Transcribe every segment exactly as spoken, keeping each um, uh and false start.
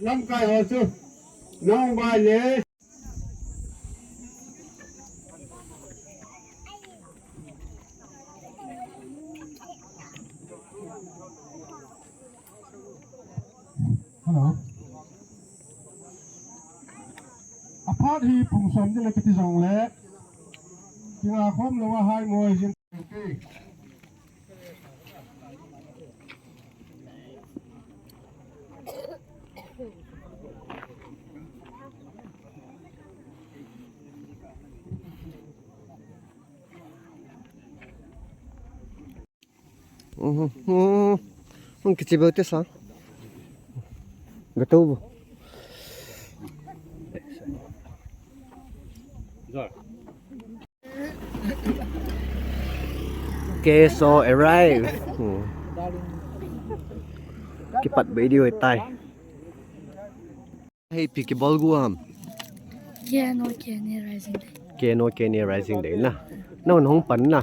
Lamkai ho chu nong bai le. Hello. Aphat hi pung som ni le kiti jong le. Kinga khom lo a hai ngoi jin. Uhum. Uhum. Kichi beu te sa. Gatou bu. K S O arrive. Hmm. Kipat video itai. Hei, pi kibol gu ham. K N O K N A Rising Day. K N O K N A Rising Day na. Na hung hung pan na.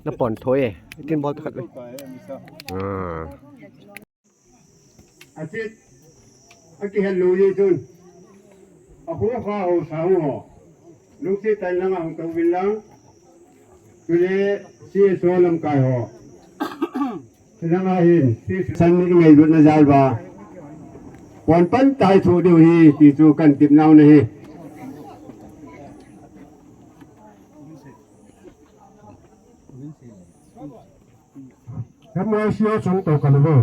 Na pon thoi e. Tin bol ta khat ve. Ah. Atit, akihel lou ni chun. Akhu kha ho sa ho. Lungsi tan langa hung tau vin lang. Tule C S O lamkai ho. Langa hin, si san ni ngai lut na jal ba. Pon pan tai thu diu hi, ti chu kan tip nau na hi. Ka mai sio chung to ka lu.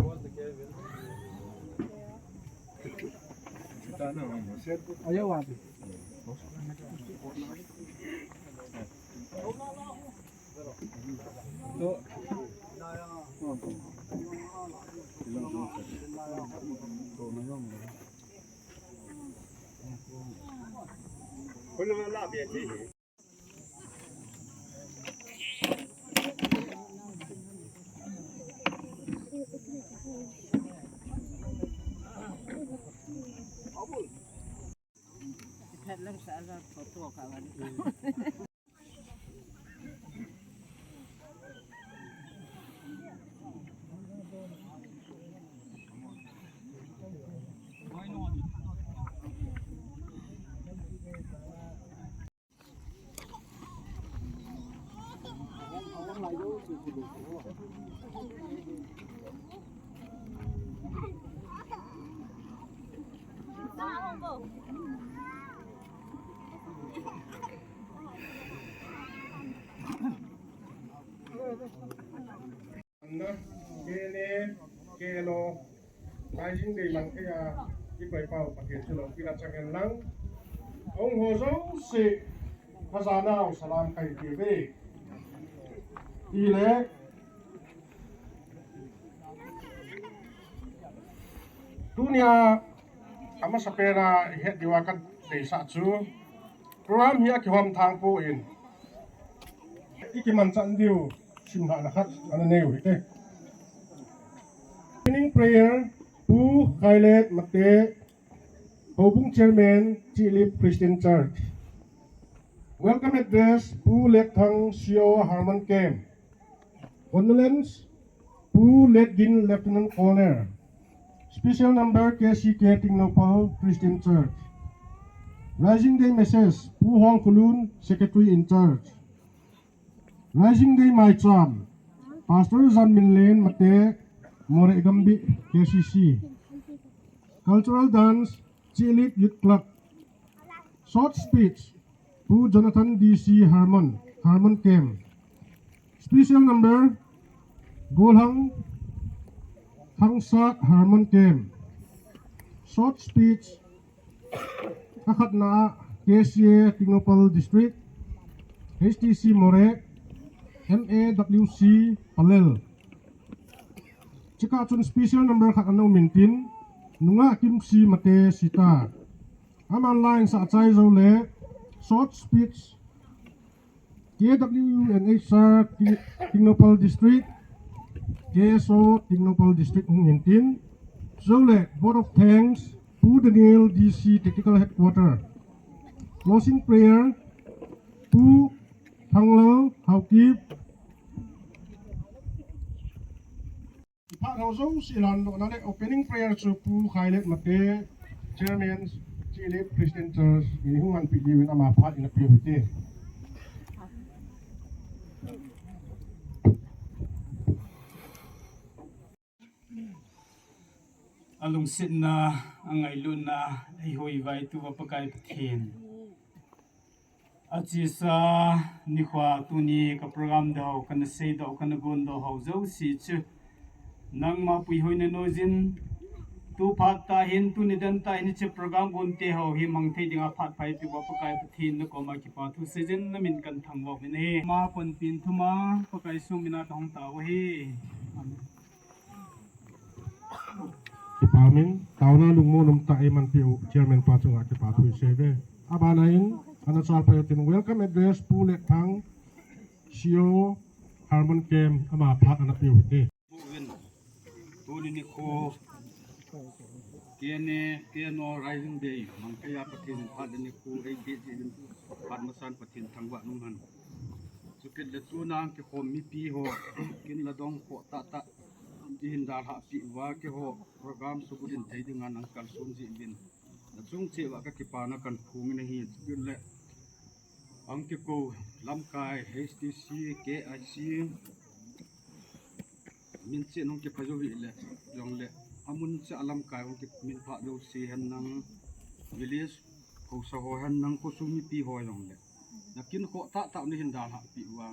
Anna, Kene, Kelo, Rising Day man kaya, ipai pau pakai chulo, kina changen lang. Ong ho jong si, khajana ong salam kai ti ve. Ile, tunia, amasa pena, het diwa kan, dei sa chu. Program hi akihom thang po in. Ikiman chan diu. Simlhahna khat ana nei u hite. Opening prayer, Pu Khailet Mate, Houbung Chairman, Chihlip Christian Church. Welcome address, Pu Letthang, C O Harmon Camp. Condolence, Pu Letgin, Lieutenant Colonel. Special number, K C K Tengnoupal Christian Church. Rising Day message, Pu Hongkhulun, Secretary in charge. Rising Day maicham, Pastor Janminlen Mate, Moreh Gambih, K C C. Cultural dance, Chihlip Youth Club. Short speech, Pu Jonathan D C Harmon, Harmon Camp. Special number, Golhang Thangsak Harmon Camp. Short speech, Akhatna, K C A Tengnoupal District, H T C Moreh, M A W C Palel. Chika chun special number khat ana um intin, Nunga Kimsi Mate Sita. Aman line sa chai jo le, short speech, K W U N H R Ting-, Tengnoupal District, K S O Tengnoupal District hung intin. Chule, vote of thanks, Pu Daniel D C Technical Headquarter. Closing prayer, Pu Thanglal Haokip. Phat ho jouse landohna le opening prayer chu Pu Khailet Mate, Chairman, Chile Christian Church, in hung manpi diuvin ama phat in apeh u hite. Alungsetna, angailutna, eihoi vaituva Pakai Pathen. Achesa nikhoa tuni ka program doh, kana seidoh, kana gondoh ho jouse chu nangma puihoina noijin, tu phat tah hin, tuni dan tah hin hiche program gonte ho hi mang thei dinga phat pha eipeuva Pakai Pathen nakoma kipa thu seijin namin kathangvah uvin ahi. Ama panpina thum'a Pakai sung mina kahung tao ahi. Amen. Kipa umin, taona lungmon umtah a eimanpeh u Chairman pa chunga kipa thu isei uve. Abana in, ana chalpaiyu tin welcome address Pu Letthang, C O, Harmon Camp, ama phat ana peh u hite. Tuni nikho, K N A, K N O Rising Day, mangtheiya Pathen phat le nikho eipeh jeh in, phat masan Pathen thangvah nung hen. Chukit le tuna kikhom mipi ho, kin le dong khoh tahtah, ihin dalhah peh uva keiho program subulhit thei dinga nang kalson jeh uvin, nachung cheh uva kakipana kahin phong in ahi. Chukit le ahung kikou lamkai H T C, K I C, min cheh in hung kiphah jou hih le, jongle amun cheh a lamkai hung kiminphah jouse hen lang, village haosa ho hen lang, khosung mipi ho jongle nakin khoh tahtah nahin dalhah peh uva,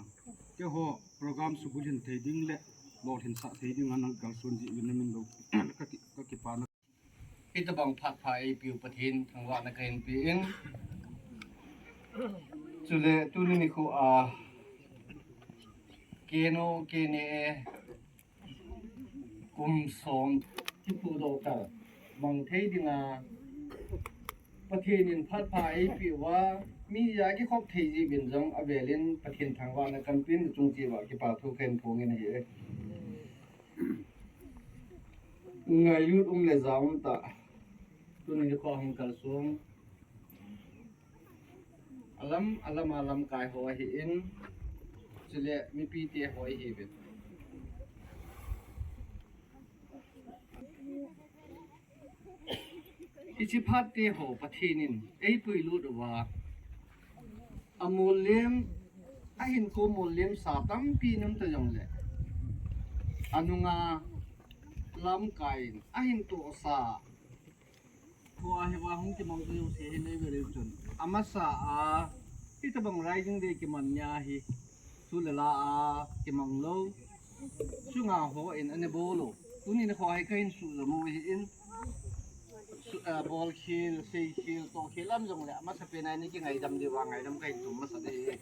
keiho program subulhit thei ding le lolhinsah thei dinga nang kalson jeh uvin namin lou kaki-, kakipana. Hitobang phat pha eipeu Pathen thangvahna kahin pe in. Chule tuni nikhoa K N O K N A kum som kiphudoh kal mang thei dinga Pathen in phat pha eipeh uva, mi ja kikhop thei jeh uvin jong avel in Pathen thangvahna kahin pe in, nachung cheh uva kipa thu kahin phong in ahi. Ngailut um le ja um tah. Tuni nikho hung kalsong. Alam, alam, alamkai ho ahin. Chule mipite ho ahiuvin. Hiche phat te ho Pathen in eipui lut uva, amol lem, ahinkho mol lemsa tampi um ta jongle, anunga lamkai in ahin tohsa, kho a hiva hung kimang jouse hi nei ve leu chun, amasa a hitobang Rising Day kiman nia hi thu le la a kimang lou, sunga hon ana bol u. Tuni nikho hi kahin suhjom u ahin, su-, eh, bolkhel, seikhel, tohkhel um jongle, amasapen a nei kingaidam diuva ngaidam kahin tum masa ding ahi.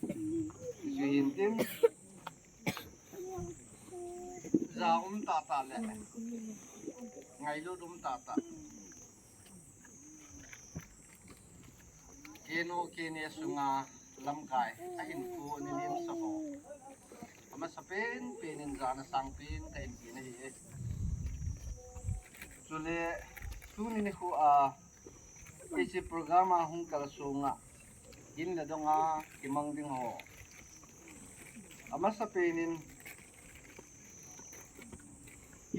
Chu hin tin, ja um tahtah le ngailut um tahtah. K N O K N A sunga lamkai, ahinkho ana lemsa ho, amasapen pen in jana sangpen kahin pe nahi e. Chule tuni nikho a hiche program a hung kalsong a, in le dong a kimang ding ho, amasapen in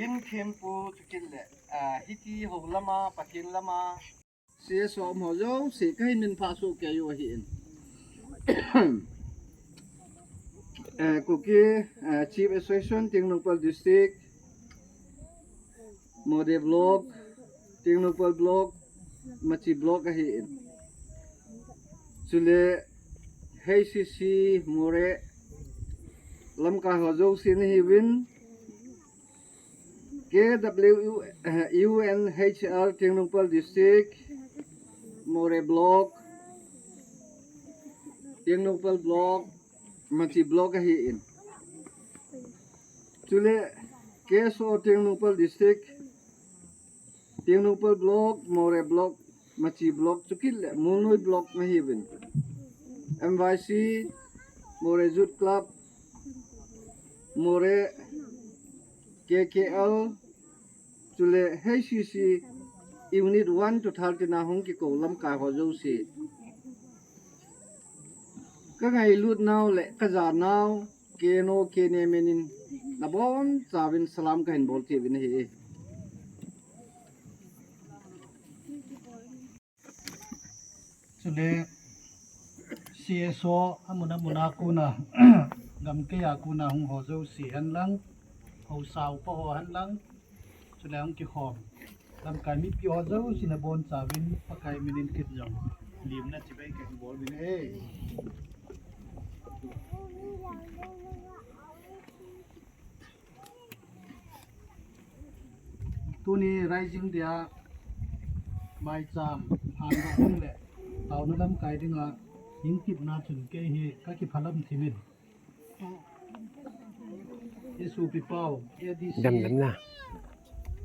in thempu chukit le, ah, hiti ho lama, Pathen lama, C S O um ho jouse kahin minphah soh kei u ahin. Eh, Kuki, eh, Chief Association, Tengnoupal District, Moreh Block, Tengnoupal Block, Machi Block ahin. Chule H C C Moreh lamkai ho jouse nahiuvin, K W U, eh, U N H R Tengnoupal District, Moreh Block, Tengnoupal Block, Machi Block ahin. Chule K S O Tengnoupal District, Tengnoupal Block, Moreh Block, Machi Block, chukit le Molnoi Block nahiuvin. M Y C, Moreh Youth Club, Moreh, K K L, chule H C C Unit one to thirteen a hung kikou lamkai ho jouse, kangailut nau le kaja nau, K N O K N A min in nabonchauvin salam kahin bol kit uvin ahi. Chule C S O amun amun a kona, gamkai a kona hung ho jouse hen lang, haosa upa ho hen lang, chule hung kikhom lamkai mipi ho jouse nabonchauvin Pakai minin kit jong lemna chibai kahin bol uvin ahi. Tuni Rising Day a maicham handoh ding le taona lamkai dinga hung kitna chun kei hi kakiphalam thimin, i sopi pau, A D C,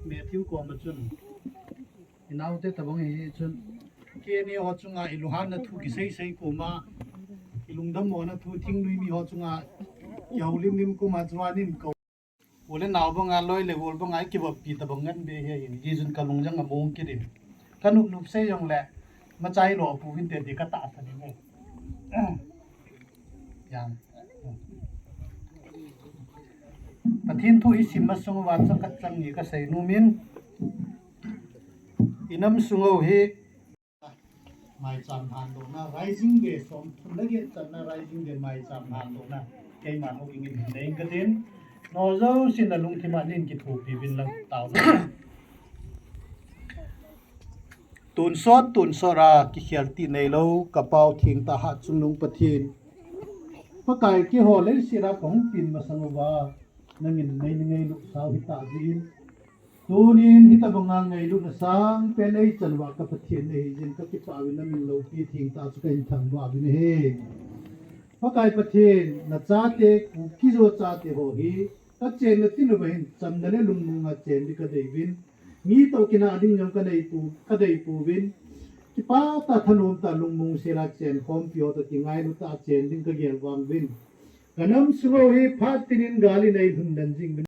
Matthew koma chun, i naote tabang hi chun, K N A ho chunga i lunghanna thu kiseisei koma, i lungdammona thu thingnoi mi ho chunga kihoulimlim koma chuan in ko, u le nao banga, loi le gol banga i kivoppi tabang ngen be hi ahin, hijeh chun kalung jong among kit in, kanop nop sei jongle machai lo pouvinte ti katahsan in ahi. Pathen thu i sim masang uva chang khat chang ni kasei nomin, i nam sung u hi maicham handohna, Rising Day somthum le get channa Rising Day maicham handohna keiman houin hin nei katin, nao jousen nalungthim a neikithopi uvin lang tao. Tonsot tonsot a kikhel ti neilou, ka Pau thengtah Hatchungnung Pathen, Pakai, keiho leiset a kahung peng masang uva nangin nei ngailut sau hitah jeh in, tunin hitabanga ngailutna sangpen eichan uva ka Pathen nahi jeh in kakipah uvin, namin loupi thengtah chu kahin thangvah uvin ahi. Pakai Pathen, nachate, Kuki-Zo chate ho hi kachenna tin uva hin chamna le lungmonga chen ding kadei uvin, mi toh kinah ding jong kadei pou, kadei pouvin, kipah tah, thanom tah, lungmong sela chenkhompi ho toh kingailu tah a chen ding kagel vang uvin, ka nam sung u hi phat tinin gal in eilhun den jing uvin.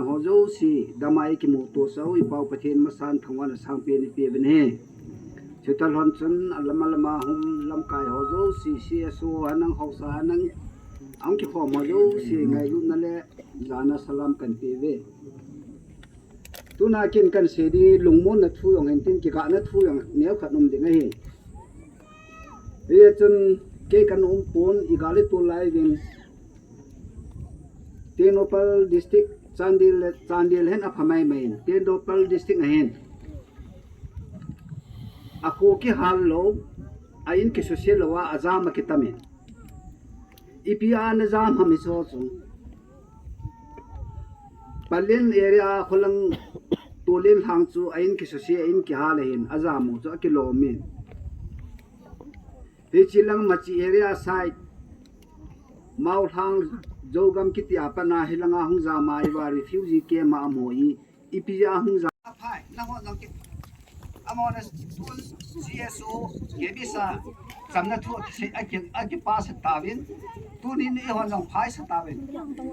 Ho jouse, damai kimu to sau, i Pau Pathen masan thangvahna sangpen ipi uvin ahi. Chuta lhon chun, alam alam a hung lamkai ho jouse, C S O hanang, haosa hanang, ang kikhom ho jouse, ngailutna le, jana salam kan pe uve. Tuna kin kan sei di, lungmonna thu jong hintin, kigahna thu jong neokhat um ding ahi. Hia chun, kei kan um pon, i gal i tol lai uvin, Tengnoupal District, Chandel, Chandel hin apha maimai in, Tengnoupal District a hin. A kho kihal lou, a in kisuse lou a, ajam akitam in. Ipi a ana jam ham hiche ho chu. Pallel area a kholang Tolel lhang chu a in kisuse, a in kihal ahin, ajam u chu akilom in. Hiche lang Machi area side, Maulhang, Zogam kiti a pat na hilanga hung jam a, hiva refugee camp a amaho hi, ipi a hung jam. Aphai, nangho jong ki, amaho na tun C S O, K B sa, chamna thu a ki, a ki pass tauvin, tunin eiho jong phai sa tauvin.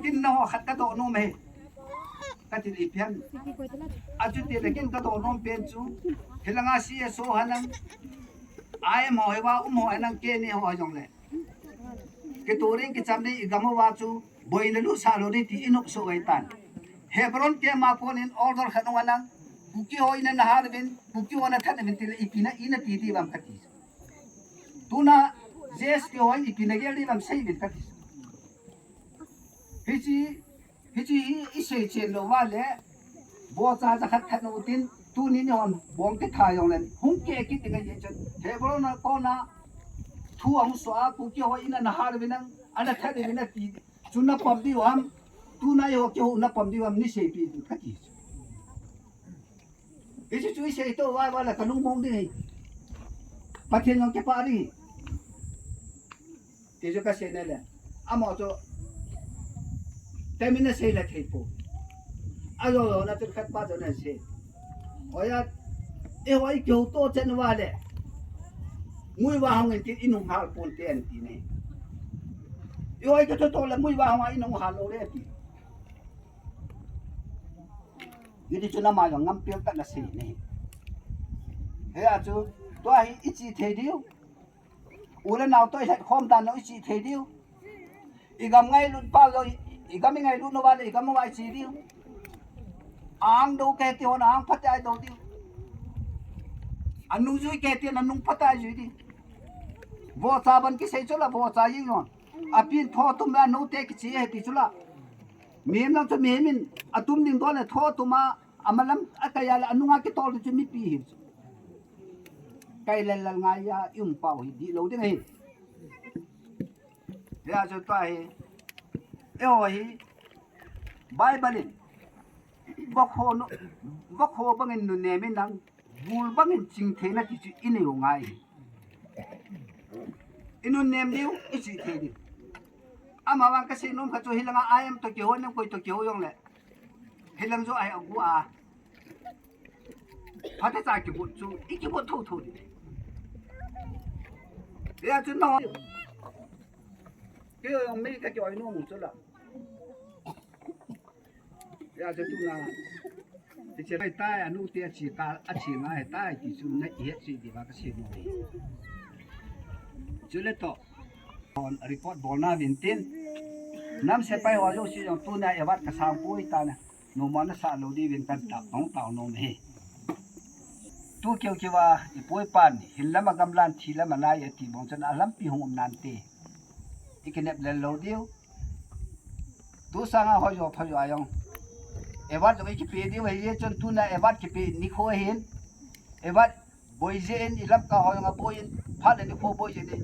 Kin nangho khat kadoh nom e. Kati le ipi ham. Achuti le kin kadoh nom pen chu, hilanga C S O hanang, I M ho hiva, um ho hanang, K N A ho jongle. Kitoh ding kicham ding i gam uva chu, boina lut sah lou ding ti i nopsah u ahitan. Hebron camp a konin order khat hung anang, Kuki ho in ana hat uvin, Kuki ho ana that uvin tile ipi na, i na ti diu vem kati. Tuna J S K ho in ipi na gel diu vem sei uvin kati. Hiche Hiche hi i seichen lou uva le, vohcha jakhat that u tin, tuni nihon bom kitha jongle, hung keh kit ding ahi chun. Hebron a kona thu ahung soh a, Kuki ho in ana hat uvin lang, ana that uvin lang ti, chu na pom diu ham, tuna eiho kihou na pom diu ham, nei seipeh in kati. Hiche chu i sei tou uva, uva le ka lungmong ding ahi. Pathen jong kipah ding ahi. Ti chu kasei nai le. Amaho chu, temin asei le thei poi. Ajo jo na chun khat pa chu ana sei. Hoiya, eiho i kihouto chen uva le. Muivah hung in tin, in hung hal ponte ati ne. Eiho i kihouto le muivah hung a in hung hal lou le ati. Hiti chun ama jong ngam pel tah in asei ne. Hia chu, tua hi i chih thei diu. U le nao toh i lhatkhom dan lou i chih thei diu. I gam ngailut pau lou, i gam i ngailut uva le i gam uva i chih diu. Ang dou kiti hon ang phatah a i dou diu. Anung jui kiti hon anung phatah a i jui diu. Vohcha ban kisei chu la vohcha jeng lou. Apin tho tum le anou te kichih e ti chu la. Mihem lang chu mihem in atum ding dol le tho tum a, amalam akai a le anung a kitol chu mipi hi chu. Kai lel lel ngai a i um pau hi dihlou ding ahi. Hia chu tua hi. Eiho hi. Bible in. Vakho nu, vakho bangin nunem in nang, gul bangin chingthei na ti chu i nei u ngai. I nunem diu, i chih thei diu. Ama vang kasei nom khat chu hilanga I M toh kihou, nang koi toh kihou jongle. Hilang jo ahi agu a. Phatecha kigot chu, i kigot thotho ding. Hia chu no. Kei jong mei ka kioi nom u chu la. Hia chu tuna. Ti che lai tai, anu ti a chi ka, a chi ngai tai, ti chu na i het chi di ba ka sei nom. Chu le to. Hon report bol na vin tin. Nam sepai ho jouse jong tuna award ka sang poi ta na. Nom ana sah lou diuvin kan tao, hung tao nom e. Tu keu keu a i poi pan, hin lam a gamlan, thi lam a nai ati bang chun a lampi hung um nante. I kinep lel lou diu. Tu sanga hoijo phajo a jong. Award jong i kipe diu ahi jeh chun tuna award kipe nikho hin. Award boi jeh in i Lamka ho jong aboi in, phat le nikho boi jeh in.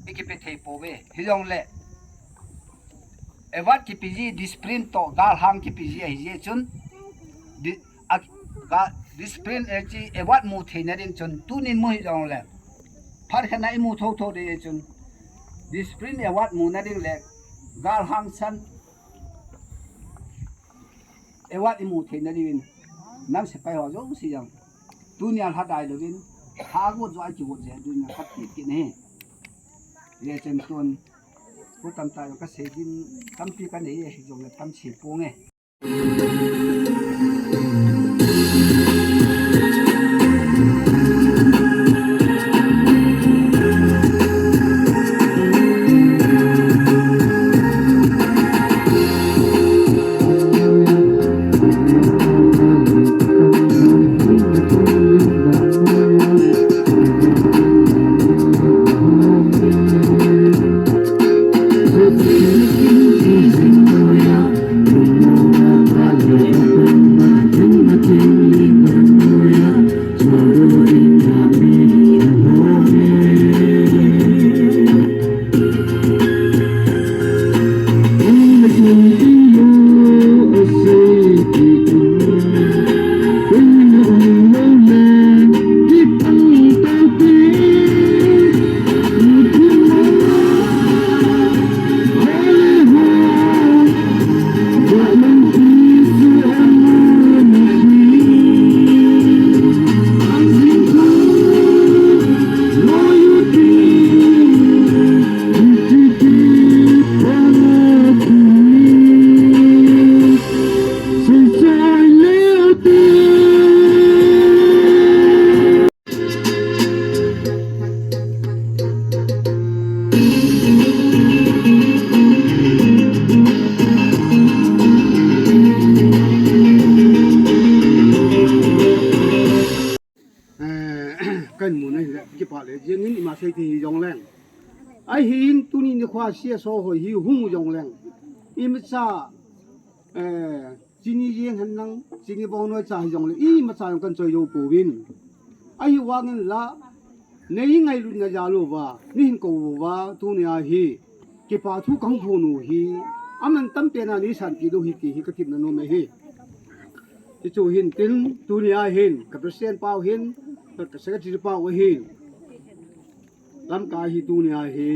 I kipe thei pouve. Hijongle. Award kipe ji discipline toh galhang kipe ji ahi jeh chun. Di, a, ga, discipline e chi award mu theina ding chun. Tunin mu hijongle. Phat khat na i mu thotho ding chun. Discipline award muna ding le. Galhang san. Award i mu theina diuvin, nam sepai ho jouse jong. Tunia lhadai louvin, lhagot jo a kigot jeh, tunia khat kit kit ahi. Hijeh chun tun, Ko tamtah jong kasei din tampi kanei e, hijongle tamche ponge. Eh, kan mu na hi le, kipah le, jeng in ima sei ti hi jong leng. Ahin tuni nikho a C S O hoi hi hung jong leng. Imacha, eh, chini jeng hen lang, chini bong noi cha hi jong le, imacha jong kan choi jou pouvin. Ahivangin la, nei ngailutna jal uva, nei hin kou uva, tuni a hi, kipa thu kahung phon u hi, aman tampen a nei sanpeh diu ahi ti hi ka kipna nom ahi. Hichu hin tin, tuni a hin, ka president pau hin, ka secretary pau ahin. Lamkai hi tuni a hi,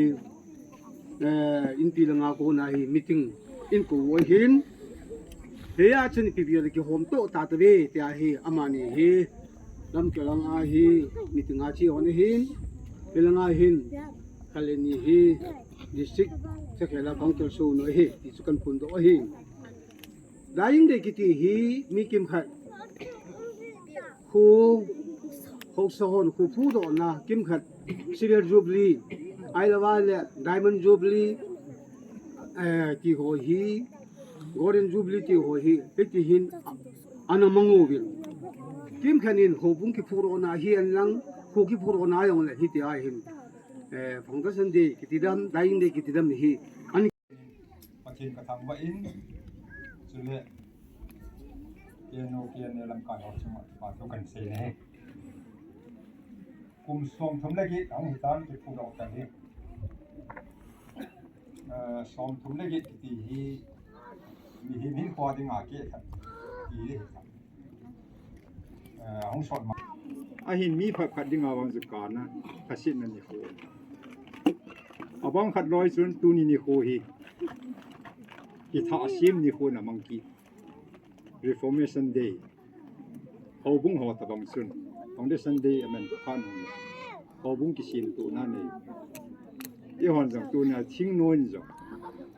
eh, inpi langa kona hi meeting in kou u ahin. Hia chun ipi pi le kihom to ta tave, tia hi amani hi. Lamkai langa hi meeting a che hon ahin. Hilanga hin, Khaleni hi district Sakhela council sunu ahi, ti chu kan phondoh ahin. Dying Day kiti hi mi kimkhat kho, haosa hon kho phudohna, kimkhat Silver Jubilee, ahilouva le Diamond Jubilee, eh, ti ho hi, Golden Jubilee ti ho hi, hiti hin ana mang uvin. Kimkhat in houbung kiphudohna hi hen lang, kho kiphudohna jong le hiti a hin, eh, Foundation Day kiti dam, Dying Day kiti dam hi, an Pathen ka thangvah in, chule, K N O, K N A lamkai ho chunga, pa thu kan sei ne. Kum som thum le get, ahung hitan kiphudoh kal hi. Eh, som thum le get kiti hi, mihem hinkho dinga keh khat, ti hi. Eh, hung sot ma. Ahin mi phat phat dinga vang chu kana, lhasetna nikho. Abang khat loi chun tuni nikho hi, kithah sem nikho na mang kit. Reformation Day. Houbung ho tabang chun, Foundation Day aman phat nung. Houbung kisemtohna nei. Eihon jong tuni a thingnoi in jong.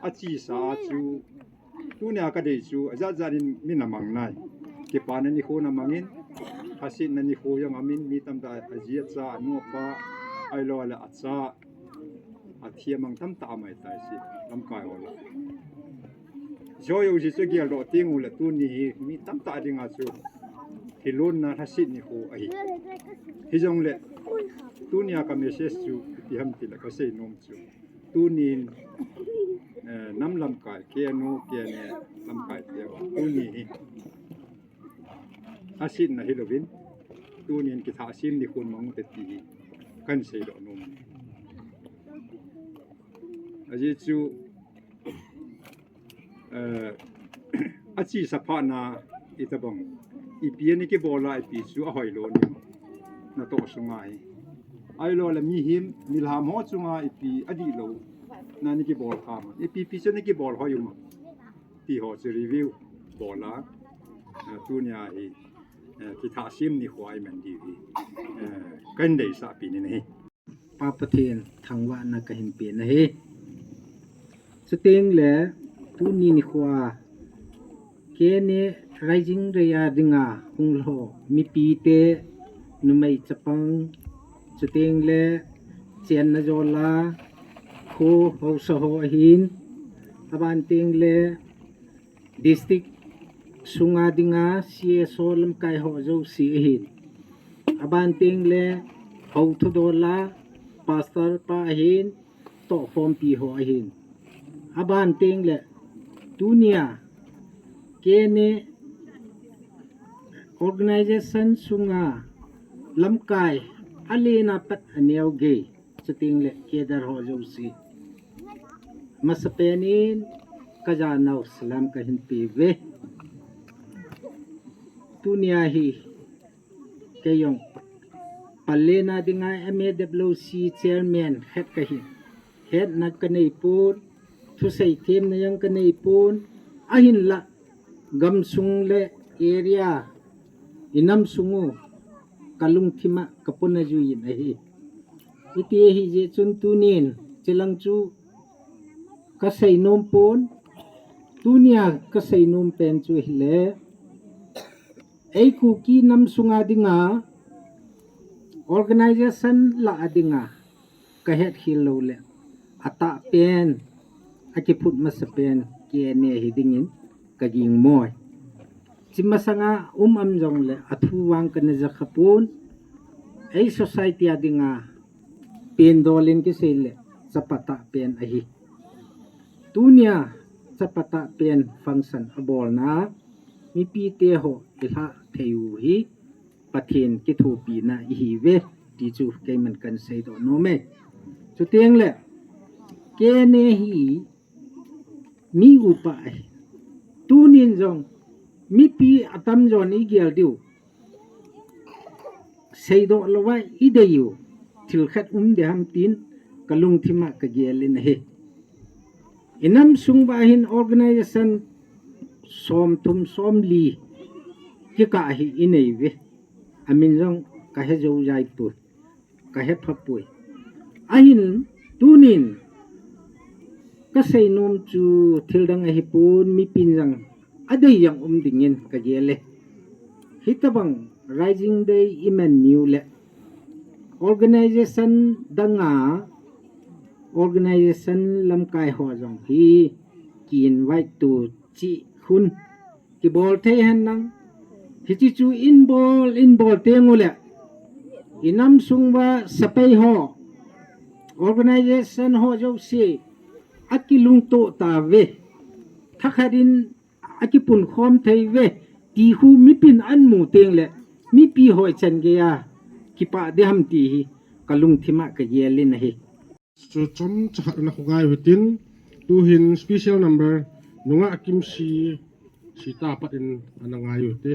Achesa chu, tuni a kadei chu, ajat jat in min amang nai. Kipana nikho na mangin, lhasetna nikho jong amin, mi tamtah aji acha, anu apa, ahilouleh acha, athi amang tamtah amai tai si, lamkai ho la. Joh jouse chu geldoh teng ule tuni hi, mi tamtah dinga chu, kilonna lhaset nikho ahi. Hijongle, tuni a ka message chu, ipi ham tile kasei nom chu. Tunin, eh, nam lamkai, K N O, K N A lamkai te, tuni hi. Lhasetna hilouvin, tunin kithah sem nikho mang ute ti hi, kan seidoh nom. Ajeh chu, eh, achesa phat na itabang, ipi ana kibol a ipi chu ahoi lou ni, natoh sunga hi. Ahilouleh mihem, milham ho chunga ipi adihlou na ana kibol kha ma, ipi pi chu ana kibol hoi u ma, ti ho chu review bol a, eh, tuni a hi, eh, kithah sem nikho a iman diu hi, eh, kan deisah pi ni ahi. Pa Pathen thangvahna kahin pe ahi. Chuteng le tuni nikho a K N A Rising Day a dinga hung lho mipite, numei chapang, chuteng le chenna jola kho haosa ho ahin, aban teng le district sunga dinga C S O lamkai ho jouse ahin, aban teng le hou thudola pastor pa ahin, tohkhompi ho ahin. Aban teng le tunia K N A organization sunga lamkai alen a pat aneo gei, chuteng le cadre ho jouse, masapen in kajanau salam kahin pe uve. Tunia hi keijong pallena dinga M A W C chairman khat kahin, hetna kanei pon, thusei themna jong kanei pon, ahinla gamsung le area, inam sung u kalungthima kapona jui in ahi. Iti ahi jeh chun tunin chilang chu kasei nom pon, tunia kasei nom pen chu hile, ei Kuki nam sunga dinga organization lah a dinga kahet khel lou le atah pen, akiphut masa pen K N A hi dingin kaging moi. Chi masanga um am jong le athu vang kana ja kha pon, ei society a dinga pen dol in kisei le chapa tah pen ahi. Tunia chapa tah pen function abolna mipite ho ilhah thei u hi Pathen kithopina ihiuve ti chu keiman kan seidoh nom e. Chuteng le K N A hi mi upa ahi. Tunin jong mipi atamjon igel diu, seidoh louva idei u thil khat um ding ham tin kalungthima kagel in ahi. Inam sung uva hin organization somthum somli kikah hi inei uve. Amin jong kahe jou jai poi, kahe pha poi. Ahin tunin kasei nom chu thil dang ahipon, mipin jong adei jong um dingin kagel e. Hitobang Rising Day iman niu le organization danga organization lamkai ho jong hi ki invite to chi khun kibol thei hen lang. Hiche chu inbol, inbol teng u le inam sung uva sepai ho, organization ho jouse akilungto tauve. Thakhat in akipunkhom thei uve ti khu mipin amu teng le mipi hoi chan geiya kipah ding ham ti hi kalungthima kagel in ahi. Chu chomcha khat ana khongai u hitin, tuhin special number Nungah Kimsi, Sita pat in ana ngai u hite.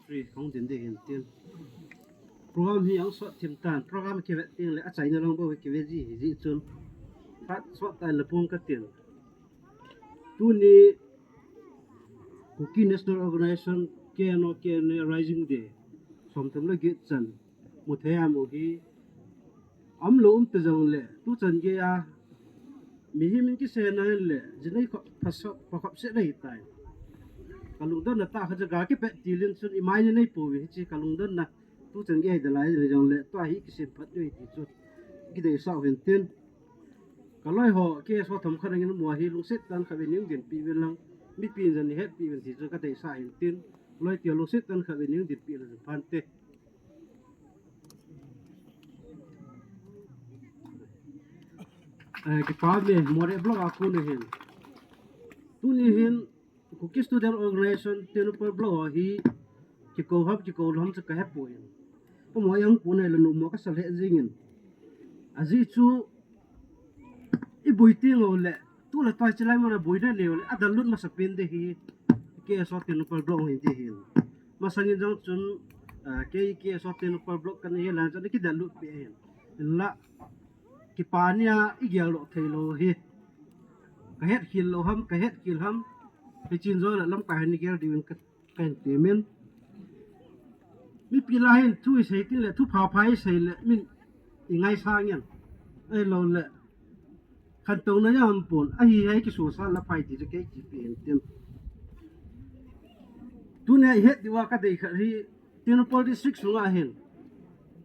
Free, hong din ding hin tin. Program hi ahung sot thim tan, program kivet ding le achaina lang bou hi kivet ji hi ji chun. Phat sot tan le pung ka tin. Tuni Kuki National Organization, K N O, K N A Rising Day som thum le get chan mu thei a mu hi. Aum lou um ta jong le, tu chan gei a, mihem in kisei na hin le, jinei khop, phasop, phakhop se le hi tai. Ka lungdon na tah kha ja ga kipe ti lin chun i mai ni nei po ve hi chi ka lungdon na, tu chan gei da lai le jong le, tua hi kisem phat ve ti chu. Kideisah u hin tin. Ka loi ho, K S O thom khat angin mu a hi lungset tah khat ve ning din pi ve lang, mipi in jan ni het pi ve ti chu ka deisah hin tin. Loi ti lungset tah khat ve ning din pi le phan te. Eh, kipa me, Moreh block a kon ahin. Tuni hin, Kuki Student Organization, Tengnoupal block ho hi, kikou ham, kikou lou ham chu ka hepoi. Ka mo yang kon ahile numo ka sa le jingin. Ajeh chu, i boi teng u le, tu le tua chilai mo le boina nei u le, adallut masa pen ding hi, K S O Tengnoupal block hi ding hin. Masang in jong chun, ah, kei K S O Tengnoupal block ka nei hi lang chun kidallut pe hin. Hinla, kipa nia i gel lou thei lou hi. Ka het khel lou ham, ka het khel ham. Hichin jong le lamkai hin i gel diu in ka Ka hin temin. Mipi lah hin thu i sei tin le, thu pha pha i sei le, min i ngaisang in. Ahilou le, khantouna jong um pon, ahi hai kisusah la phai ti chu kei kipe in tin. Tunia i het diu a ka dei khat hi, Tengnoupal District sunga hin.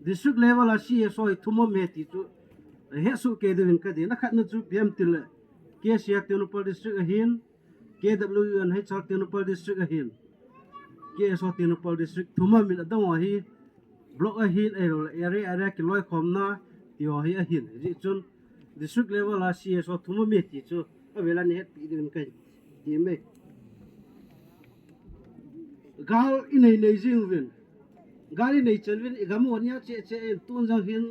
District level a C S O hi thum um e ti chu, het soh kei diu in ka dei, na khatna chu ipi ham ti le, K C R Tengnoupal District ahin, K W U N H R Tengnoupal District ahin. K S O Tengnoupal District thum a min adang ho hi block ahin, ahilou le area, area kiloikhomna ti ho hi ahin. Hijeh chun district level a C S O thum um e ti chu avel a nei hetpi diuvin ka ti me. Gal i nei nei jing uvin. Gal i nei chan uvin, i gam u nia che che in tun jong hin,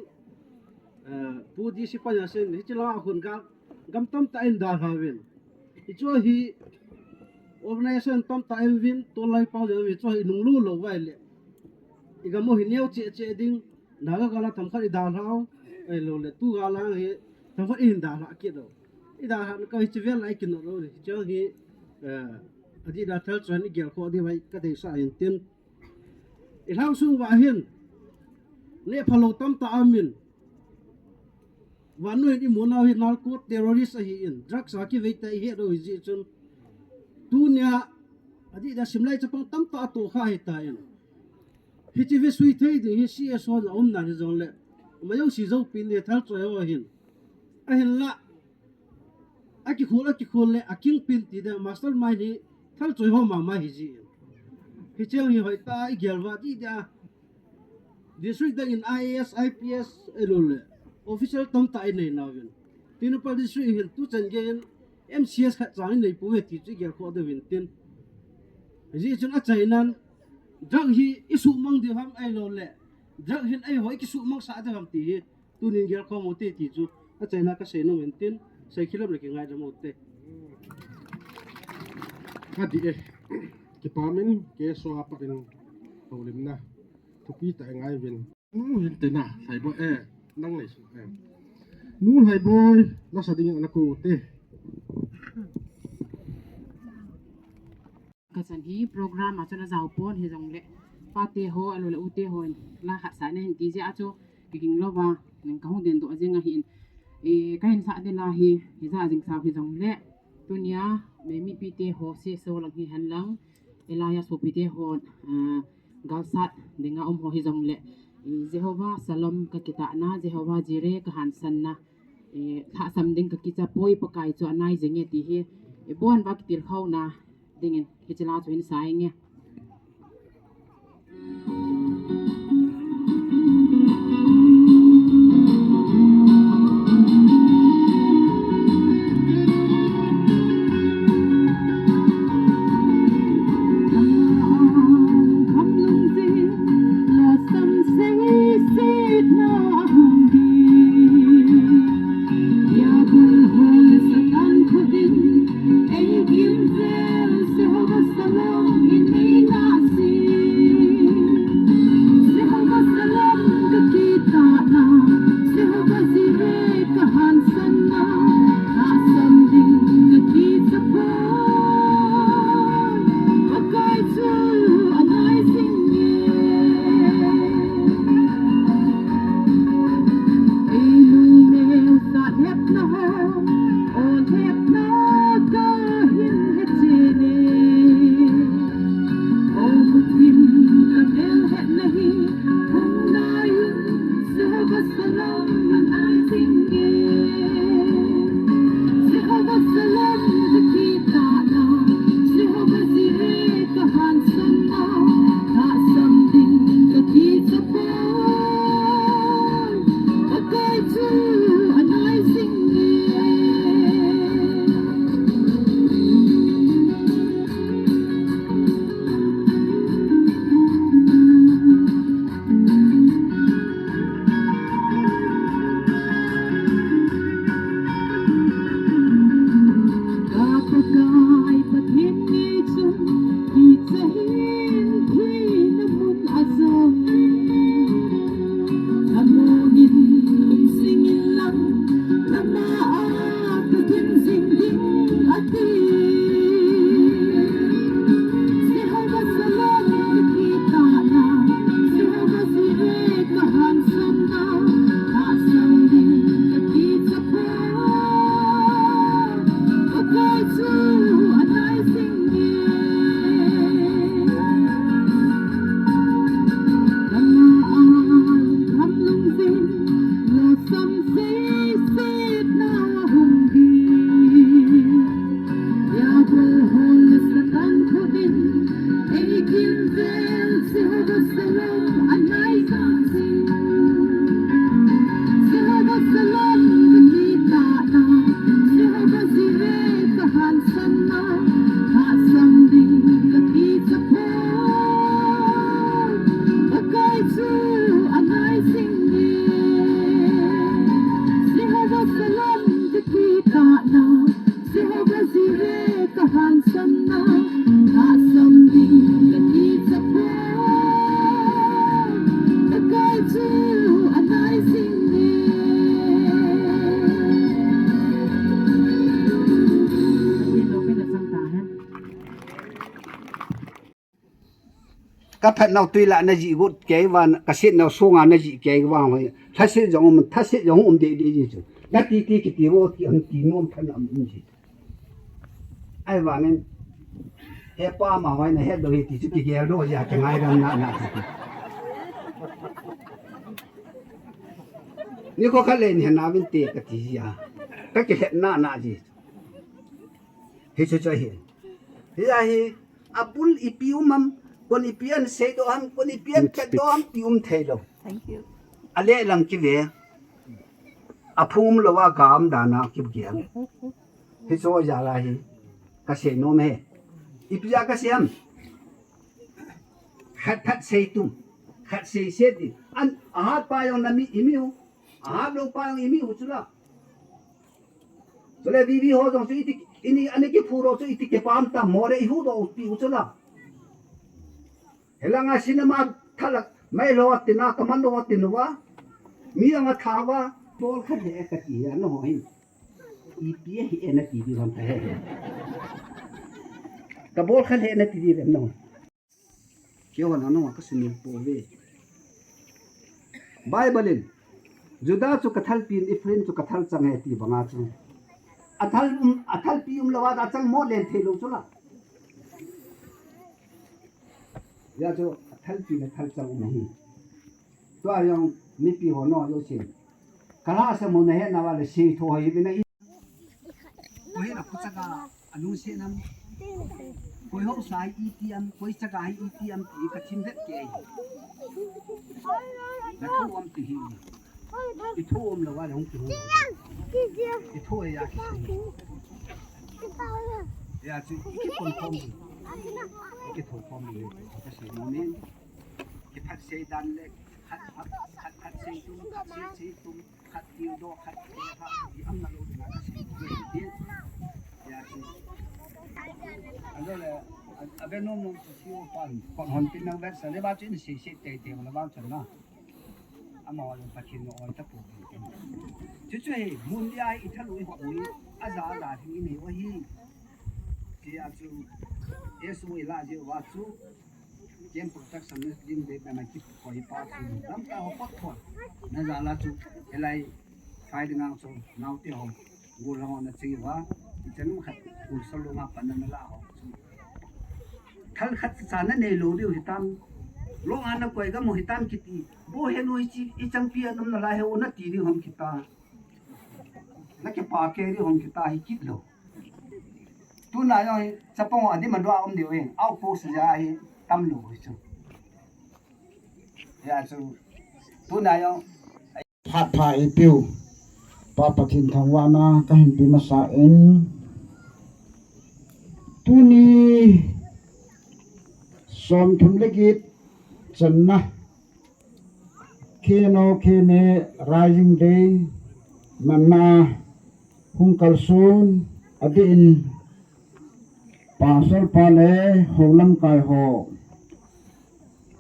eh, Pu D C pa nia sen, hiche lang a khun gal gam tamtah in dalha uvin. Hichu hi organization tamtah in uvin, tolai pau jong uvin, hichu hi nung lu lou vai le. I gam u hi neo che che ding, Naga gal a themkhat i dalha u, ahilou le, tu gal a hi themkhat i hin dalha kit u. I dalha na ka hiche vel a i kinot u, hichu hi, eh, adih da thal chuan i gel kho diu vai ka deisah hin tin. I lhang sung uva hin, neh phalou tamtah aum in. Vannoi in imu nau hi narco terrorist ahin, drugs a kivei ta ihet u hi jeh chun. Tunia, adih dia simlai chapang tamtah atoh kha ahitan. Hiche vesui thei ding hi C S O na umna hi jongle, ama jouse joupi ni thalchoi ho ahin. Ahinla, akikhol, akikhol le, a kingpin ti dia, mastermind hi thalchoi ho mama hi jeh in. Hiche hi hoitah a igel uva adih dia. District dang in I A S, I P S, ahilouleh official tamtah inei nauvin. Tengnoupal District hin tuchan gei in M C S khat chang inei pouve ti chu igel khoh diu hin tin. Hijeh chun achainan, drug hi isuhmang diu ham ahilouleh, drug hin eiho ikisuhmang sah diu ham ti hi tunin gel khom u hite ti chu achaina kasei nom in tin, seikhel um le kingaidam u hite. Adih e. Kipa min, K S O a pat in houlimna thupi tah ingai uvin. Nu hin te na, Lhaiboi, eh, nang nei su, eh. Nu Lhaiboi, lasa dingin ana kou u hite. Kachan hi program a chun ajao pon hijongle, pate ho, ahilouleh ute hon la khat sa nahin ti jeh a chu, kiging louva, ning kahung den doh jeng ahin. Eh, kahin sah ding la hi, hijat jing sau hijongle, tunia, mi, mipite ho, C S O lang hihen lang, Elijah sopite hon, ah, galsat dinga um ho hijongle, eh, Jehovah Shalom kakitahna, Jehovah Jireh kahansanna, eh, lhahsam ding kakicha poi, Pakai chu anai jenge ti hi, eh, ibon uva kitilkhouna dingin, hiche la chu hin sa inge. Ka phat nau tui lah na ji got kei van, ka sit nau sunga na ji kei van hoi. Thasit jong um, thasit jong um de de ji chu. Na ti ti ki ti vo ki an ti nom phat na um ji. Ai vangin, he pa ma hoi na he do he ti chu ki gel do ya ki ngai ram na na. Ni ko kha le ni na vin te ka ti ya. Ka ki he na na ji. Hi chu chu hi. Hi ya hi, a bul ipi um am, kon ipi an sei do am, kon ipi an pet do am, ti um thei lo. Thank you. A le lang ki ve. A phung um lo a gam da na ki gel. Hi chu ya la hi. Ka sei nom he. Ipi ya ka sei am. Khat khat sei tum. Khat sei sei ti. An, a hat pa jong na mi, i mi u. A hat lo pa jong i mi u chu la. Chule vivi ho jong chu iti, ini, ani ki phu ro chu iti ki pam ta mo le i hu do pi u chu la. Helanga cinema thalak mai lo tina ka man lo tinu va. Mi anga tha va. Bol khat he ka ti ya no hin. Ipi he na ti di ram ta he. Ka bol khat he na ti di ram no. Keiho nang nang ka sumil po ve. Bible in, Judah chu ka thalpi in Ephraim chu ka thalchang he ti banga chu. A thal um, a thalpi um lo a da chang mo len thei lo chu la. Ya chu a thalpi le thalchang um hi. Tua jong mipi ho no jo sin. Ka la sa mo na he na va le sei tho hi bina i. Koi na ku chaka. Anung se nam. Koi ho sai i ti am, koi chaga i ti am ti ka thim vet ke. Na tho am ti hi. I tho am lo wa long ki ho. I tho ya ki. Ya chu ki kon kom. Ki tho kom ni. Ka se mo ni. Ki phat se dan le. Khat, khat, khat, khat sei tum, khat sei sei tum, khat tiu do, khat tiu ha, i am na lo ding a ka sei tum, tum, tum. Ya, sei. Alo le, a, a ve nom nom chu si o pan, kon hon tin nang vet sa le ba chu in sei sei tei tei ma la ba chan na. Ama wa Pathen no oi ta pu. Chu chu he, mun dia i thalu i ho ni, a za a za thing i nei wa hi. Ti a chu, e su i la je wa chu. Kem protection ni din de na ki koi pa chu lam ta ho pot thon. Na za la chu elai fai ding ang chu nau te ho. Gu la ho na chi wa. I chan khat ku sa lu ma pan na la ho. Thal khat cha na nei lo diu hitam. Lo ana koi ga mo hitam kiti. Bo he no hi chi i chang pi anam na la he o na ti diu hom kita. Na ke pa ke diu hom kita hi kit lo. Tuna jong hi, chapang a dim a dua um diu in, outpost ja hi tam lo hi chu. Ya chu, tuna jong. Phat pha i piu, Pa Pathen thangvahna ka hin pe masa in, tuni som thum le get channa, K N O K N A Rising Day, manna hung kalson, adeh in, Pastor pa le hou lamkai ho,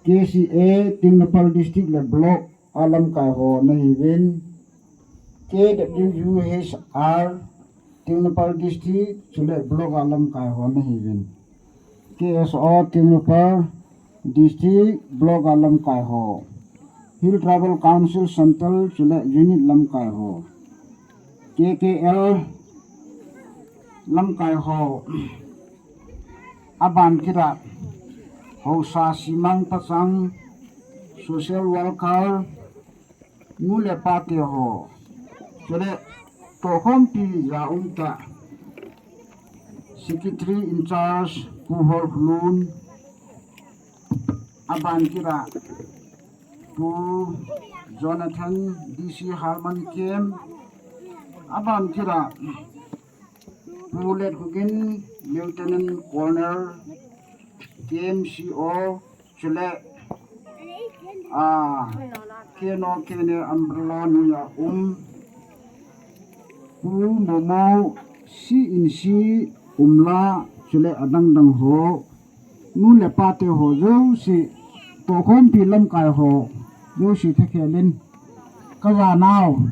K C A, Tengnoupal District le Block a lamkai ho na hiuvin, K W U H R, Tengnoupal District chule Block a lamkai ho na hiuvin. K S O Tengnoupal District Block a lamkai ho. Hill Tribal Council Central chule Unit lamkai ho. K K L lamkai ho. Aban kit a. Haosa Simang Pachang Social Worker. Nu le pa te ho. Chule tohkhompi a um ta. Secretary in charge Pu Holkhlun. Aban kit a Pu Jonathan D C Harman Kem. Aban kit a Pu Letkhogen, Lieutenant Colonel, K M C O, chule, ah, K N O K N A umbrella noiya um, Pu Momo, C N C umla, chule adang dang ho, nu le pa te ho jouse, tohkhompi lamkai ho jouse thakhelin, ka janau,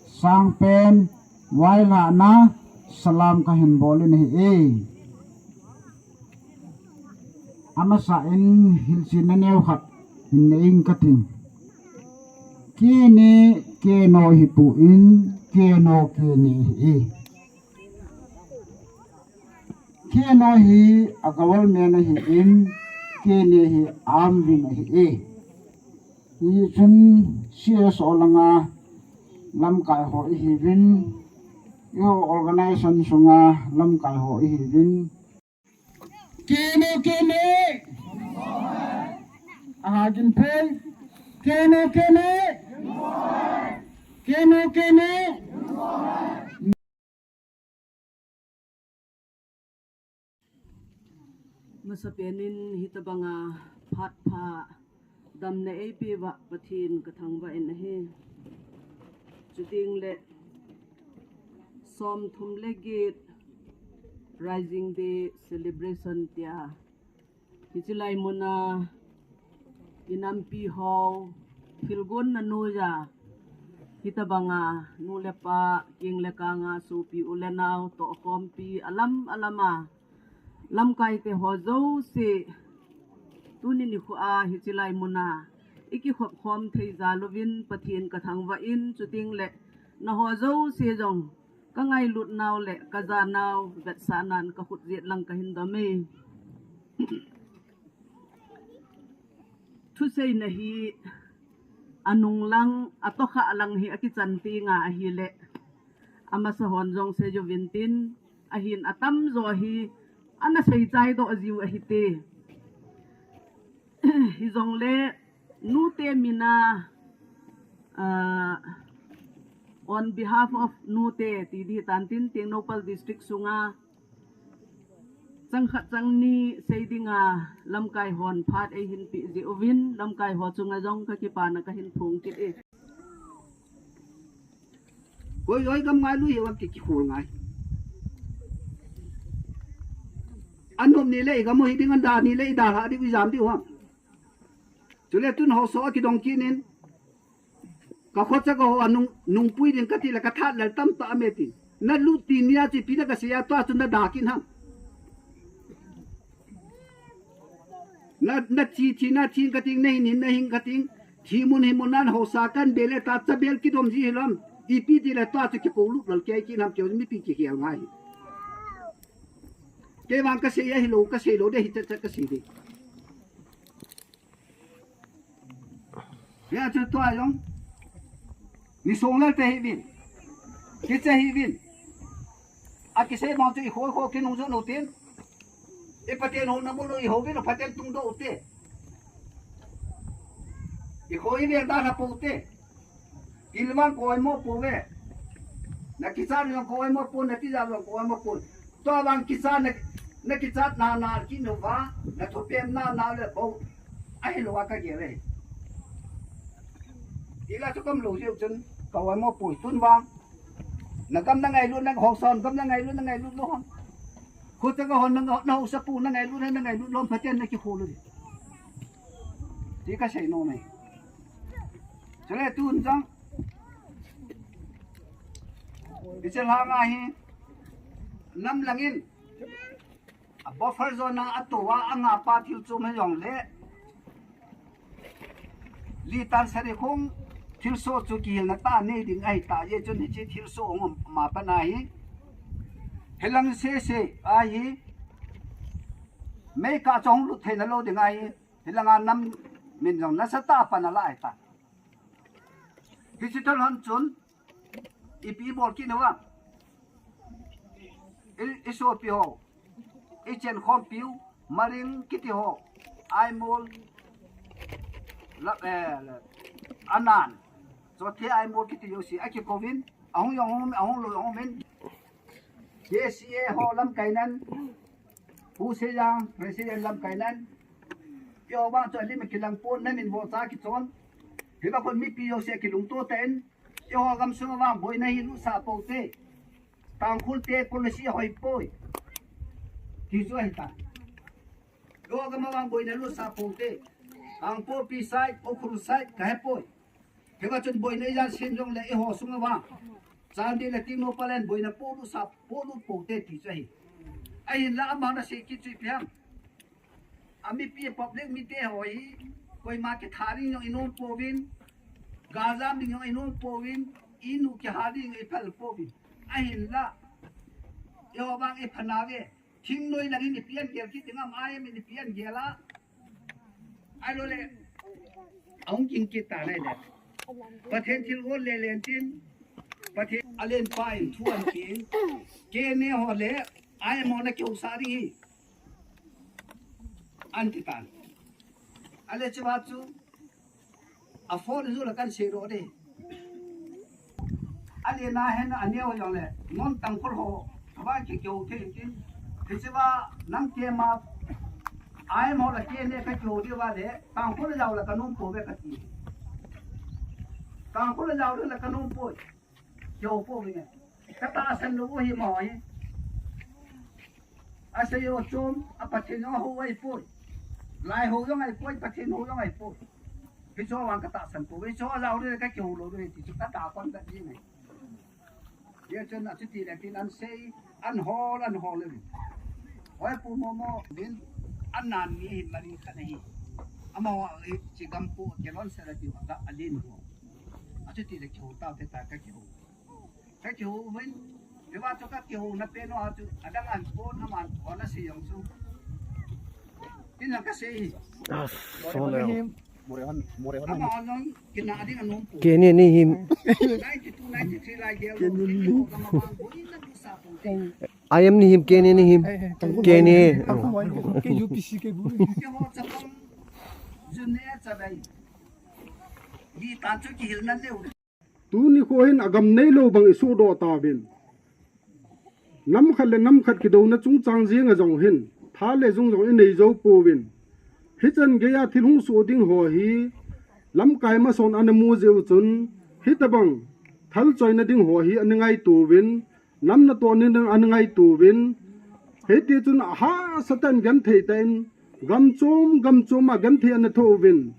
sangpen, Vailhahna salam kahin bol in ahi e. Amasa in hilchenna neo khat hin nei ing kating. Kene, keno hipon, keno kene ahi. Keno hi a government ahin, kene hi armed wing ahi. Hichun C S O langa lamkai ho ihiuvin, eiho organization sunga lamkai ho ihiuvin. Kene, kene. Aha, gin phei. Kene, kene. Kene, kene. Masapen in hitabanga phat pha damna eipeuva Pathen kathangvah in ahi. Chuteng le som thum le get Rising Day Celebration tia hiche lai muna inampi ho, thilgon na noiya, hitabanga nu le pa, keng le kanga, sopi u le nao, tohkhompi, alam alama lamkai te ho jouse, tuni nikho a hiche lai muna ikikhop khom thei jal uvin Pathen kathangvah in, chuteng le nangho jouse jong kangailut nau le kajanau vetsahnan kakhut jet lang kahin dom e. Thuseina hi anung lang, atohkhah lang hi akichan tenga ahile, amasa hon jong seiuvin tin, ahin atamjo hi ana seichai doh jiu ahite. Hijongle nute mina, ah, on behalf of nute ti ding tan tin, Tengnoupal District sunga chang khat chang ni sei dinga lamkai hon phat eihin peh jeh uvin, lamkai ho chunga jong kakipana kahin phong kit e. Koi oi gam ngailu hiu a ki, kikhol ngai. Anom ni le igam u hiding, ada ni le idalha diu, ijam diu ham. Chule tun haosa a kidong kit in, kakhocha kaho a nung, nungpui ding kati le kathat lel tamtah aume tin. Nalut tin nia chu ipi na kasei a, tua chu nada kit ham. Na, nathi, thi, nathi kating, nahin, hin, nahin kating. Thi mun, hin mun nan haosa kan bel le ta, cha bel kidom ji hilou ham. Ipi ti le tua chu kipolut lel kei kit ham, keu mipi kikhel ngai. Kei vang kasei ahilou, kasei lou ding, hiche, hiche kasei ding. Hia chu tua jong. Ni song lel te hiuvin. Kiche hiuvin. Akisei bang chu ikhoi khoi kinung jong u tin. I Pathen houna mun u ihouvin, Pathen tungdoh u te. Ikhoi ivel dalha pou te. Ilman koi mo pou ve. Nakichat jong koi mo pou, natijat jong koi mo pou. Tua vang kichat na, nakichat na, na kinu va, nathupem na, na le bou. Ahilou a kagel e. Ila chu kamlou jiu chun, koi mo pou tun vang. Nagam nangailut, nahaosa gam nangailut, nangailut lou ham. Khocha kahon na, nahaosa pou nangailut, nangailut lou ham, Pathen nakikhol u ding. Ti kasei nom e. Chule tun jong. Hiche langa hi, nam langin, a buffer zone a atoh a, angapa thil chom hijongle, li tan sari khong thilsoh chu kihilna tah nei ding ahitai, hijeh chun hiche thilsoh hung um ma pan ahi. Hilang sese ahi, meikah chu hung lut theina lou ding ahi. Hilanga nam min jong nasatah a pan ala ahitai. Hiche thil hon chun, ipi bol kit u ham. I, isopi ho, ichenkhompiu, Maring kiti ho, Aimol, la, eh, la, Anan, Chothe Aimol kiti jouse akikouvin, ahung jong hung, ahung lou jong hung in. K C A ho lamkai nan, Pu Seijang, President lamkai nan, eiho vang chu alim akilang pon, namin vohcha kichon. Hiva khun mipi jouse kilungto tan, eiho gamsunga vang boina hi lutsah pou te. Tangkhul te policy ahoi poi. Ti chu ahitai. Eiho gam a vang boina lutsah pou te. Kangpokpi side, Ukhrul side, kahe poi. Hiva chun boina ijat sem jongle eiho sunga vang, Chandel le Tengnoupal in boina polut sa, polut pou te ti chu ahi. Ahinla ama nasei kit chu ipi ham. Amipi public mite ho hi, koima kitha ding jong inom pouvin, galjam ding jong inom pouvin, inu kiha ding iphal pouvin. Ahinla, eiho vang ipha nauve, thingnoi langin ipi an gel kit ding ham, I M in ipi an gel a. Ahilou le, ahung kin kit ta nai le. Pathen thil gon le len tin, Pathen alen pa in thu an kin, K N A ho le, I M ho na kihousa ding hi. An ti tan. Ale chiva chu, a phone ju la kan sei ro de. Ale na hen a neo jong le, non Tangkhul ho, a va ki keu the ki. Hichi va nang ke ma, I M ho la K N A ka keu di va le, Tangkhul jau la ka nom pouve ka ti. Tangkhul jau la ka nom pou. Keu pouve. Ka tahsan lou hi ma hi. A sei o chom, a Pathen ho ahipoi. Lai ho jong ahipoi, Pathen ho jong ahipoi. Hicho vang ka tahsan pou, hicho a lau le ka kihou lou le ti chu ka ta kon ka ti nai. Ye chun a chuti le tin an sei, an hol, an hol le. Hoi pu mo mo, din, an nan mi hin mani ka nahi. Ama wa chi gam pu, ke lon sa la ti wa ka alin ho. A chuti le kihou ta te ta ka kihou. Ka kihou hin, mi va chu ka kihou na pe no a chu, adang an pon, aman pon a si jong chu. Tin la ka sei. Ah, so le. Ama on jong, kina ading anom pu. K N A ni him. Ninety-two, ninety-three lai gel. K N A ni him. I M ni him, K N A ni him. K N A. Ke U P C ke bu. Ke ho chapang, jun ne chabai. Di tan chu kihil nan leu. Tuni kho hin agam neilou bang i sohdoh tauvin. Nam khat le nam khat kidouna chungchang jeng a jong hin, tha le jung jong i nei jou pouvin. Hichan geiya thil hung soh ding ho hi, lamkai mason ana mu jeh u chun, hitabang thal choina ding ho hi ana ngaito uvin, nam natoh nin ana ngaito uvin. Hiti chun ahahsa tah in genthei tah in, gam chom, gam chom a genthei ana thoh uvin.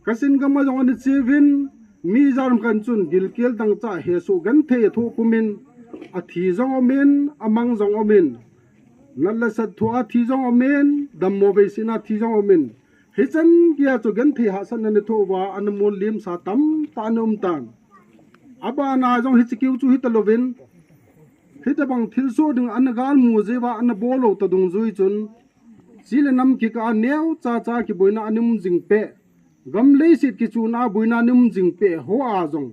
Kachin gam a jong ana che uvin, mi jar khat chun gilkel dangchah hesoh genthei athoh pumin, athi jong umin, amang jong umin. Nat le sat thoh a thi jong umin, dammo veisetna thi jong umin. Hichan geiya chu genthei hahsatna ana thoh uva, ana mun limsa tamtah ana um tan. Abana jong hiche kiu chu hita louvin, hitabang thilsoh ding ana galmu jeh uva ana bol lou ta dungjui chun, chi le nam kikah a neocha cha kiboina ana um jing peh, gam leiset kichuna boina ana um jing peh ho a jong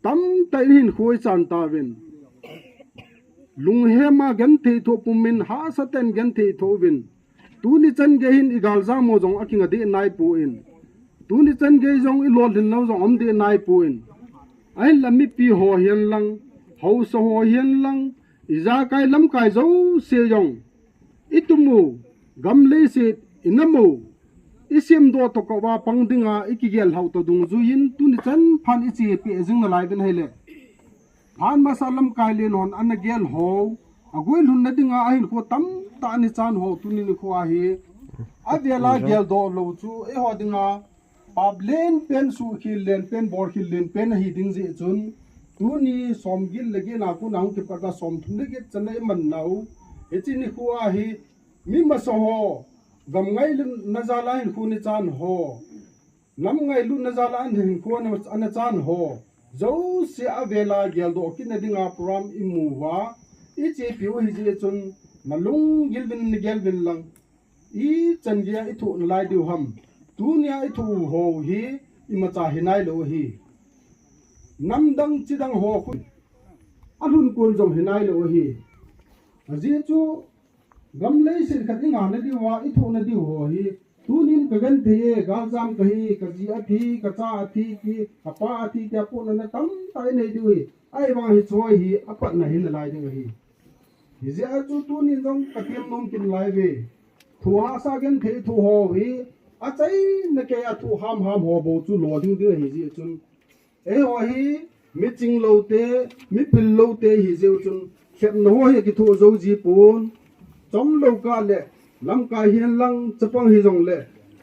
tamtah in hinkho i chan tauvin. Lunghem a genthei thoh pumin, hahsa tah in genthei thoh uvin. Tuni chan gei hin i galjam ho jong akinga deh nai pon. Tuni chan gei jong i lolhin lou jong um deh nai pon. Ahinla mipi ho hihen lang, haosa ho hihen lang, ijakai lamkai jouse jong, i tum u, gam leiset i nam u, i semdoh toh kah uva pang dinga i kigel lhah u toh dungjui in, tuni chan phat i chepi jing nalai uvin ahile. Phat masa lamkai len hon ana gel ho, aguilhunna dinga ahinkho tamtah ana chan ho, tuni nikho a hi. Avel a geldoh lou chu eiho dinga pap len pen, suhkhel len pen, bolkhel len pen ahi ding jeh chun, tuni somget le get a kon a hung kipat uva somthum le get chan a i man nau. Hiche nikho a hi, mi masa ho, gam ngailutna jal a hinkho ana chan ho, nam ngailutna jal a hinkho ana, ana chan ho, jouse avel a geldoh kitna dinga program i mu uva, i chepi u ahi jeh chun, nalung gil uvin, nagel uvin lang. Ichan geiya i thoh nalai diu ham? Tunia i thoh u ho hi imacha hinai lou ahi. Namdang chidang ho khu alhun kon jong hinai lou ahi. Ajeh chu gam leiset khat i ngahna diuva i thohna diu ho hi, tunin ka genthei e, galjam kahi, ka ji athi, ka cha athi, ki, ka pa athi, tia pohnatna tamtah i nei diu ahi. Ahivang hiche hi apatna hi nalai ding ahi. Hijeh a chu tunin jong ka tem nom kit nalai uve. Thu hahsa genthei thu ho hi, achaina keiya thu hamham ho bou chu lo ding ding ahi jeh chun. Eiho hi, mi ching lou te, mi pil lou te ahi jeh u chun, lhepna ho hi akithoh jou ji pon. Chomlou kah le, lamkai hihen lang, chapang hijongle,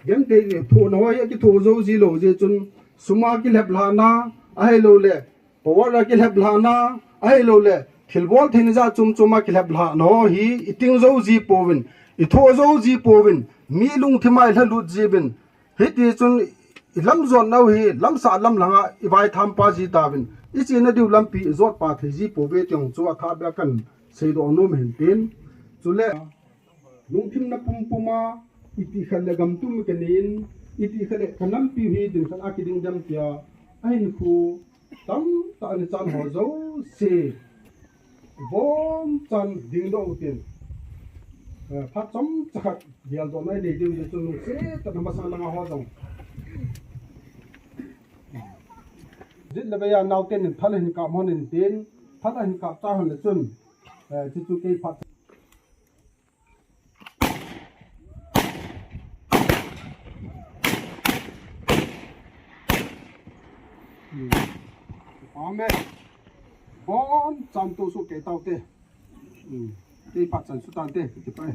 genthei thohna ho hi akithoh jou ji lou jeh chun, sum a kilhep lhahna, ahilouleh, power a kilhep lhahna, ahilouleh, thilbol theina jat chom chom a kilhep lhahna ho hi, i ting jou ji pouvin, i thoh jou ji pouvin, Mi lungthim a ilha lut jiuvin. Hiti chun ilam jotnau hi lamsah lamlhanga ivaitham pa ji tauvin. Ichena diu lampi ijot pa thei ji pouve ti jong chu athah beh a kan seidoh nom ahin tin. Chule lungthim na pumpum a, iti khat le gam tum kanei in, iti khat le kanampiu hi din khat a kiding dem tia, ahinkho tamtah ana chan ho jouse, von chan dingdoh utin. Eh, phat chomcha khat geldohna inei diu chu lungset tah a masang langa ho jong. Jet le vei a naoten in thal ahin kap hon in tin, thal ahin kap chai hon le chun, eh, chuchu kei phat Amen. Bon chan to su kei taute. Hmm. Kei phat chan su tante, kei pai.